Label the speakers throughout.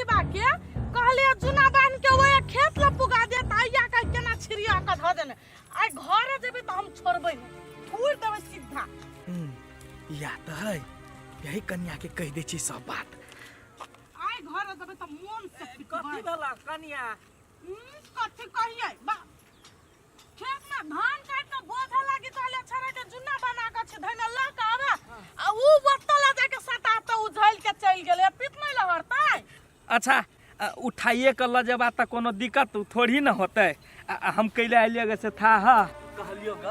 Speaker 1: रसीलीबा के कहलिए जुना बान्ह के ओए खेत ल पुगा दे त आइया के केना छिड़िया के धऽ देने। आइ घरे जेबै तऽ हम छोड़बै नहि, थूरि देबै सीधा।
Speaker 2: या तऽ है, यही कनिया के कहि दै छी सब बात।
Speaker 1: आइ घरे जेबै तऽ मोन से पिटबै।
Speaker 3: कथी भेला कनिया?
Speaker 1: कथी कहियै बा, खेत में धान काटि के बोझ लागी कहले छड़ा के जुन्ना बना के छै धैने लऽ के आबे आ ऊ ओतऽ लऽ जाके सटा तऽ उ झलि के चलि गेलै, पीठ नहि लहरतै।
Speaker 3: अच्छा, उठाइए के लऽ जेबा तऽ कोनो दिक्कत थोड़ी न होतै। आ हम कैले अलियै गे से था ह कहलियो ग,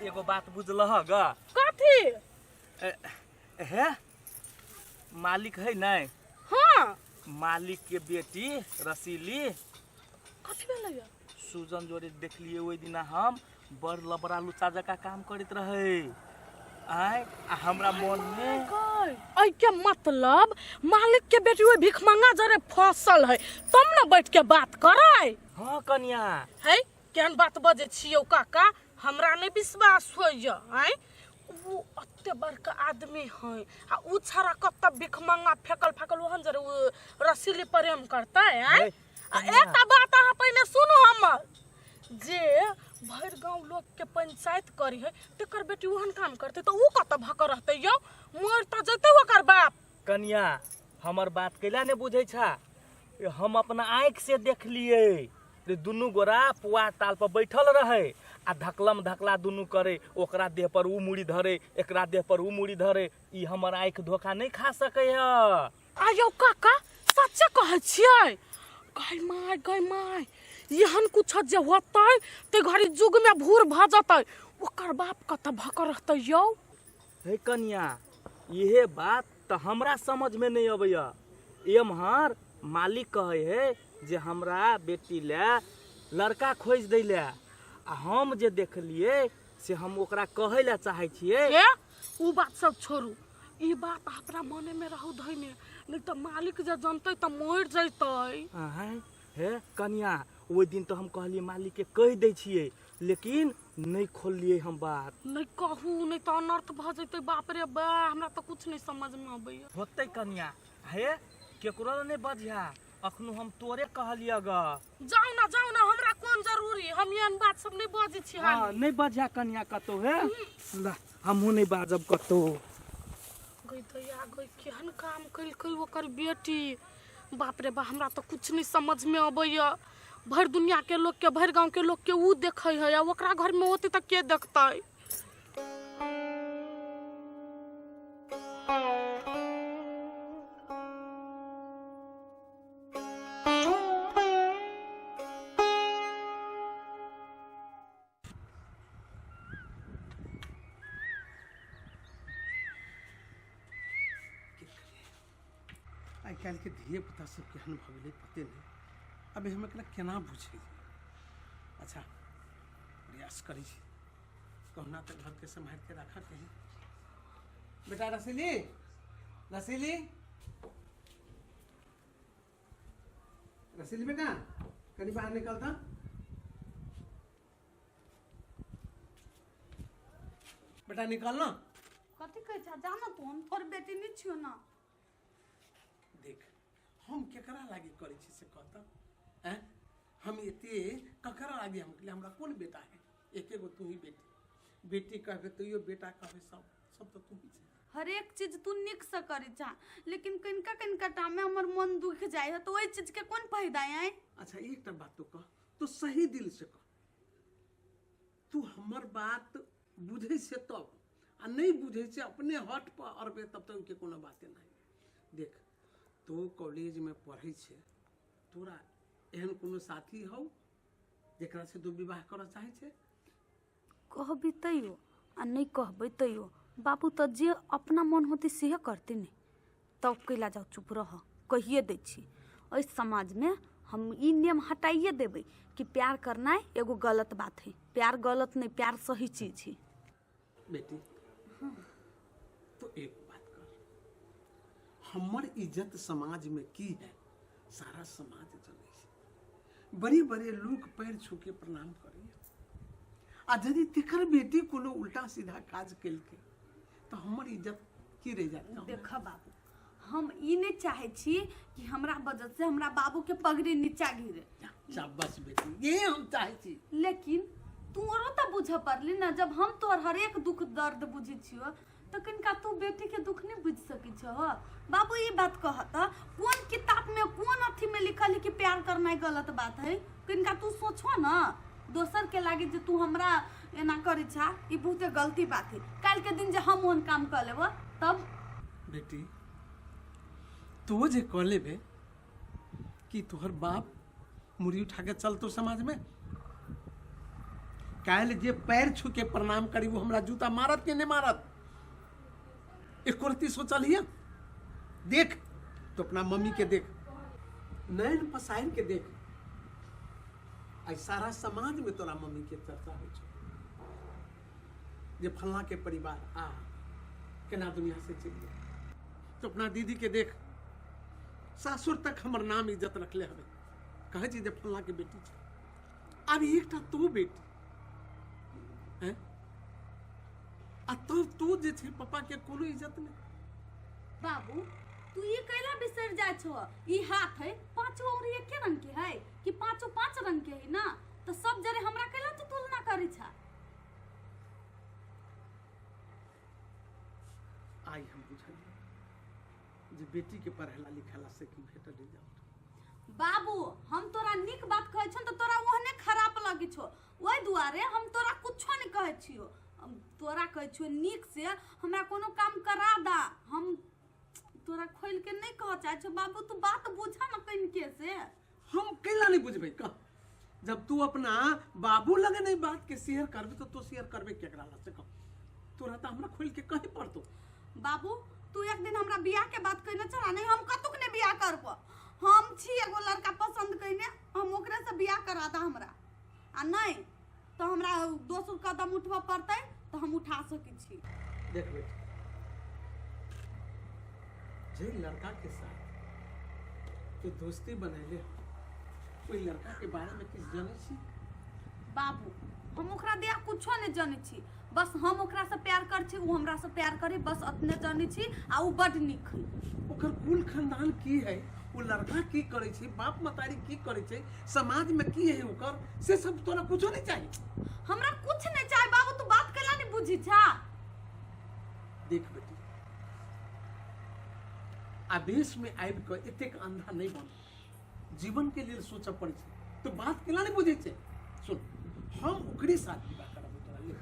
Speaker 3: एगो बात बुझलह ग?
Speaker 1: कथी?
Speaker 3: हे मालिक है नहीं?
Speaker 1: हाँ।
Speaker 3: मालिक के बेटी रसीली।
Speaker 1: कथी भेलै?
Speaker 3: सुजन जोड़े देखलिए ओहि दिना हम, बड़ लबड़ा लुचा जकाँ काम करैत रहे आय, आ हमरा मन में
Speaker 1: एहि के मतलब मालिक के बेटी ओहि भिखमंगा जरे फसल है तब न बैठ के बात करै।
Speaker 3: हाँ कनिया।
Speaker 1: है केहन बात बजै छियौ काका, हमरा नहि विश्वास होइए। आँय, ओ एते बड़का आदमी है आ उ छड़ा कतऽ भिखमंगा फेकल फेकल ओहन जरे उ रसीली प्रेम करतै? आँय, आ एकटा बात अहाँ पहिने सुनू हमर, जे भरि गाँव लोक के पंचायत करी है तेकर बेटी ओहन काम करतै तऽ उ कतऽ भऽ रहतै यौ? मरि तऽ जेतै ओकर बाप।
Speaker 3: कनिया, हमर बात कैला नहि बुझै छा? हम अपना आँखि से देखलिए रे, दुनू गोरा पुआर ताल पर बैठल रहे आ धकलम धकला दुनू करे, ओकरा देह पर उ मुड़ी धरे, एकरा देह पर उ मुड़ी धरे। ई हमर आँखि धोखा नहि खा सकै है।
Speaker 1: आ यौ काका, सच्चे कहै छियै? गै माय, गै माय, एहन कुछ जे होतै ते घड़ी युग में भूर भऽ जेतै, ओकर बाप कतऽ भऽ कऽ रहतै यौ?
Speaker 3: हे कनिया, इहे बात तऽ हमरा समझ में नहीं अबैया। एम्हर मालिक कहै है जे हमरा बेटी ले लड़का खोजि दै ले, आ हम जे देखलिए से हम ओकरा कहै ले चाहै छियै।
Speaker 1: ए उ बात सब छोड़ू, ई बात अपना मने में रहू धैने, नहीं तऽ मालिक जे जनतै तऽ मरि जैतै।
Speaker 3: आँय हे कनिया, ओहि दिन तऽ हम कहलिए मालिक के कहि दै छियै, लेकिन नहीं खोललिए हम बात।
Speaker 1: नहीं कहू, नहीं तऽ अनर्थ भऽ जैतै। बाप रे बा, हमरा तऽ कुछ नहीं समझ में अबैया।
Speaker 3: होतै कनिया, हे केकरो नहीं बजिया, अखनो हम तोरे कहलिए ग।
Speaker 1: जाउ ना, जाउ ना, हमरा कोन जरूरी, हम एहन बात सब नहीं बजै छी।
Speaker 3: हाँ, नहीं बजिया कनिया कतौ। हे ला, हमहूँ नहीं बाजब कतौ।
Speaker 1: गई दैया गई, केहन काम केलकै ओकर बेटी। बाप रे बा, हमरा तऽ कुछ नहीं समझ में अबैया। भरि दुनिया के लोग के, भरि गांव के लोग के ऊ देखै है, आ ओकरा घर में होतै तऽ के देखतै?
Speaker 4: आइ काल्हिके धिये पुता सब केहन भऽ गेलै पते नहि। अभी हम एकरा केना बुझेबै? अच्छा, प्रयास करै छी, कहुना तऽ घरके सम्हारिके राखऽके है। बेटा रसीली, रसीली, रसीली बेटा, कनि बाहर निकल तऽ बेटा, निकल ना।
Speaker 5: कथी कहै छ? जा ना तू, हम तोहर बेटी नहीं छियो ना।
Speaker 4: देख, हम केकरा लागी करै छी से कहता? हैं, हम एते ककरा लागी? हम हमरा कोन बेटा है? एके गो तू ही बेटी। बेटी कहबे तैयो बेटा कहबे, सब सब तऽ तू ही छै।
Speaker 5: हरेक चीज तू नीक से करै छा, लेकिन कनिका कनिका टा में हमर मन दुख जाइ है, तो ओहि चीज के कोन फायदा है?
Speaker 4: अच्छा, एकटा बात तू कह, तू सही दिल से कह, तू हमर बात बुझै से तब, आ नहीं बुझै से अपने हट पर अरबे तब तक के कोनो बाते नहीं। देख, तू कॉलेज में पढ़ै छे, तोरा एहन कोनो साथी हौ जेकरा से तू विवाह करऽ चाहै छे?
Speaker 5: कहबी तैयो आ नहीं कहबै तैयो, बाबू तऽ जे अपना मन होतै सेहे करतै ने। तब कैला जाउ, चुप रह। कहिए दै छी, एहि समाजमे हम ई नियम हटाइए देबै कि प्यार करनाइ एगो गलत बात है। प्यार गलत नहीं, प्यार सही चीज है।
Speaker 4: बेटी, तो एक बात कर, हमर इज्जत समाज में की है सारा समाज जनै छै, बड़े बड़े लोग पैर छू के प्रणाम करैया, आ यदि तेकर बेटी कोनो उल्टा सीधा काज केलकै तऽ हमर इज्जत की रहि जायत गाँवमे?
Speaker 5: देख बाबू, हम ई नहि चाहै छी कि हमरा वजह से हमरा बाबू के पगड़ी नीचा गिरे।
Speaker 4: शाबाश बेटी, ये हम चाहै छी।
Speaker 5: लेकिन तोरो तऽ बुझऽ पड़ली ने, जब हम तोहर हरेक दुख दर्द बुझै छियो तऽ कनिका तू बेटी के दुख नहि बुझि सकै छह। बाबू ई बात कह तऽ कोन किताब में कोन अथी में लिखल है कि प्यार करनाइ गलत बात है? कनिका तू सोचो ना, दोसर के लागे जे तू हमरा एना करै छा, ई बहुते गलती बात है। काल्हि के दिन जे हम ओहन काम कऽ लेबो तब?
Speaker 4: बेटी, तू जे कऽ लेबे कि तोहर बाप मुड़ी उठा के चलतो समाज में? काल्हि जे पैर छू के प्रणाम करी वो हमरा जूता मारत के नहीं मारत? एको रत्ती सोचलिए? देख तो अपना मम्मी के देख, नैन पसार के देख, आई सारा समाज में तोरा मम्मी के चर्चा हो छौ जे फलना के परिवार आ केना दुनिया से चलि गेल। तो अपना दीदी के देख, सासुर तक हमर नाम इज्जत रखले हवे, कहै छी जे फलना के बेटी छै। आब एकटा तू बेटी हैं, आ तब तू जे छै पापा के कोनो इज्जत नहीं।
Speaker 5: बाबू तू ये कैला बिसर जाय छो, ई हाथ है पांचों उंगली एके रंग के है कि पांचों पांच रंग के है ना? तो सब जरे हमरा कैला तू तुलना करी छा?
Speaker 4: आई हम बुझलिए जे बेटी के पढ़ेला लिखेला से की भेटल रिजल्ट।
Speaker 5: बाबू हम तोरा नीक बात कहै छौ तऽ तोरा ओहने खराब लगै छौ, ओहि दुआरे हम तोरा कुछो नहि कहै छियौ। हम तोरा कहै छियौ नीक से हमरा कोनो काम करा दा, हम तोरा खोलि के नहि कहऽ चाहै छियौ। बाबू तू बात बुझऽ न कनिके से।
Speaker 4: हम कैला नहीं बुझबै कह, जब तू अपना बाबू लगे नहीं बात के शेयर करबे तो तू शेयर करबे केकरा लग से कह? तोरा तऽ हमरा खोलि के कहे पड़तो।
Speaker 5: बाबू तू एक दिन हमरा बियाह के बात कहने छला नहीं, हम कतुक नहीं बियाह करबो, हम छी एगो लड़का पसंद कइने, हम ओकरे से बियाह करा दा हमरा, आ नहीं तो हमरा दोसर कदम उठबऽ पड़तै तऽ हम उठा सकै छी।
Speaker 4: देख बेटी, जे लड़का के साथ तू दोस्ती बनैले हो, ओहि लड़का के बारे में किछु जानै छी?
Speaker 5: बाबू हम ओकरा दिया कुछो नहीं जानै छी, बस हम ओकरा से प्यार कर छी, ओ हमरा से प्यार करे, बस अतने जानै छी, आ ओ बड नीक है।
Speaker 4: ओकर कुल खानदान की है, ओ लड़का की करै छै, बाप मतारी की करै छै, समाज में की है ओकर, से सब तोरा कुछो नहीं चाही?
Speaker 5: हमरा कुछ नहीं चाही बाबू, तू बात कैला नहीं बुझी छा?
Speaker 4: देख बेटी, आवेश में आबि कऽ एतेक अंधा नहीं बन, जीवन के लेल सोचऽ पड़ै छै। तो बात केना नहीं बुझै छै? सुन, हम ओकरे साथ विवाह करब तोरा ले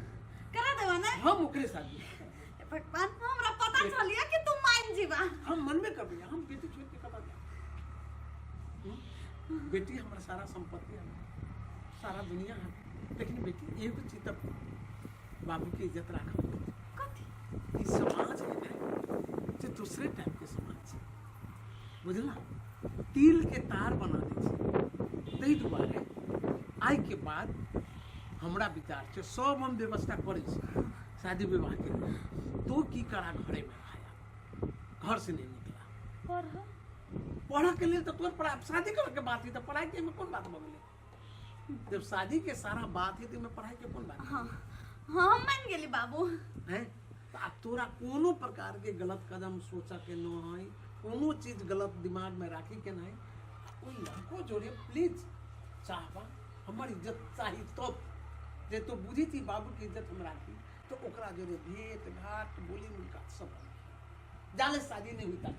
Speaker 5: करा देबा ने?
Speaker 4: हम ओकरे साथ विवाह करब।
Speaker 5: भगवान, हमरा पता चलिया कि तू मान जीवा।
Speaker 4: हम मन में करबै, हम बेटी छोड़ के कतऽ जायब? बेटी हमर सारा संपत्ति है, सारा दुनिया है, लेकिन बेटी एगो चीज तक बाबू के इज्जत राखब।
Speaker 5: कथी?
Speaker 4: ई समाज है ने जे दूसरे टाइप के समाज छै, बुझला? तिल के तार बना दै छै। ताहि दुआरे आइ के बाद हमरा विचार छै, सब हम व्यवस्था करै छी शादी विवाह के लिए, तो की करा घरे में रहा, घर से नहीं निकला।
Speaker 5: पढ़
Speaker 4: पढ़ऽ के लेल तऽ तोहर पढ़ाई शादी करे के बात है, तऽ पढ़ाई के में कोन बात भऽ गेलै? जब शादी के सारा बात है तो पढ़ाई के कोन बात?
Speaker 5: हाँ हाँ, हम मान गेली बाबू।
Speaker 4: हैं, तो आब तोरा कोनो प्रकार के गलत कदम सोचऽ के न है, कोनो चीज गलत दिमाग में राखी के नहीं। ओहि लड़को जोड़े प्लीज चाहबा हमर इज्जत चाही तब जे तो बुझी थी बाबू के इज्जत हम राखी, तो ओकरा जोड़े भेंट घाट बोली मुलाकात सब जाले शादी नहीं होता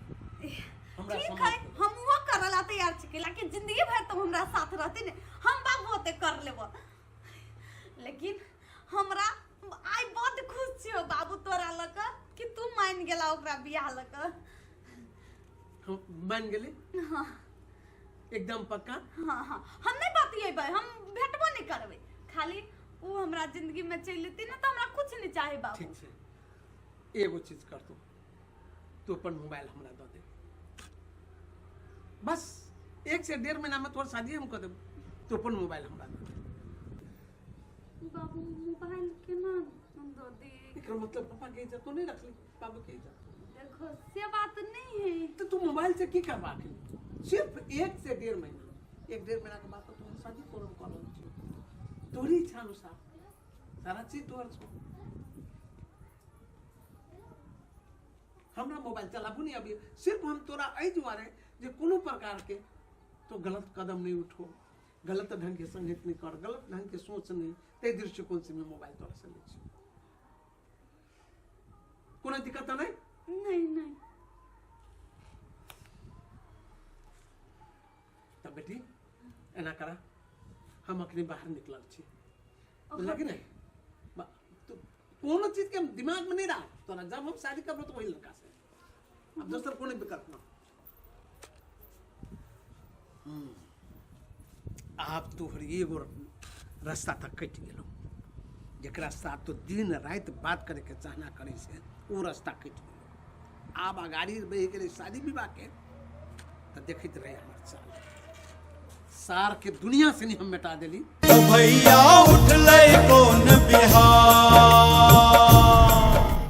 Speaker 4: हमरा
Speaker 5: ठीक
Speaker 4: समाज
Speaker 5: है, हम वो करला तैयार छी, लेकिन जिंदगी भर तो हमरा साथ रहते ने, हम बाबू होते कर लेबो। लेकिन हमरा आइ बड खुश छियो बाबू तोरा लक कि तू मान गेला ओकरा बियाह लक।
Speaker 4: हम मान गेली?
Speaker 5: हाँ।
Speaker 4: एकदम पक्का?
Speaker 5: हाँ हाँ, हम नहीं बतियेबै, हम भेटबो नहीं करबै, खाली वो हमरा जिंदगी में चलि जेतै ना तो हमरा कुछ नहीं चाही बाबू।
Speaker 4: ठीक छै, एगो चीज कर तू, तू अपन मोबाइल हमरा दऽ दे, बस 1 से 1.5 महीना में तोहर शादी हम कऽ देब, तू अपन मोबाइल हमरा दऽ दे।
Speaker 5: बाबू मोबाइल केना दऽ दे?
Speaker 4: एकर मतलब पापा के इज्जत तो नहीं रखली, बाबू के इज्जत।
Speaker 5: देखो से बात नहीं है।
Speaker 4: तो तू मोबाइल से की करबा? सिर्फ 1 से 1.5 महीना, 1-1.5 महीना के बाद तो तोहर शादी करब कऽ रहल छियौ तोहरी इच्छा अनुसार, सारा चीज तोहर छौ। हमरा मोबाइल चलाबू नहीं अभी सिर्फ हम तोरा एहि दुआरे जे कोनो प्रकार के तो गलत कदम नहीं उठो गलत ढंग के संगीत नहीं कर गलत ढंग के सोच नहीं ताहि दृष्टिकोण से मोबाइल तोरा से लै छी कोनो दिक्कत तऽ नहि
Speaker 5: नहीं नहीं
Speaker 4: तऽ बेटी एना करा हम अखनी बाहर निकलल छी बुझलक कि नहि तू कोनो चीज के दिमाग में नहीं रहा तोरा जब हम शादी करबो तो वही लड़का से अब दोसर कोनो विकल्प ना आब तोहर एगो रास्ता तक कटि गेलो जकरा साथ तो दिन राति बात करे के चाहना करे से ओ रास्ता कटि गेलो आब अगाड़ी बढ़ि गेलै शादी विवाह के तऽ देखैत रहे हमर चाल सार के दुनिया से नहीं हम मिटा देली
Speaker 6: भैया उठलै कोन बिहार।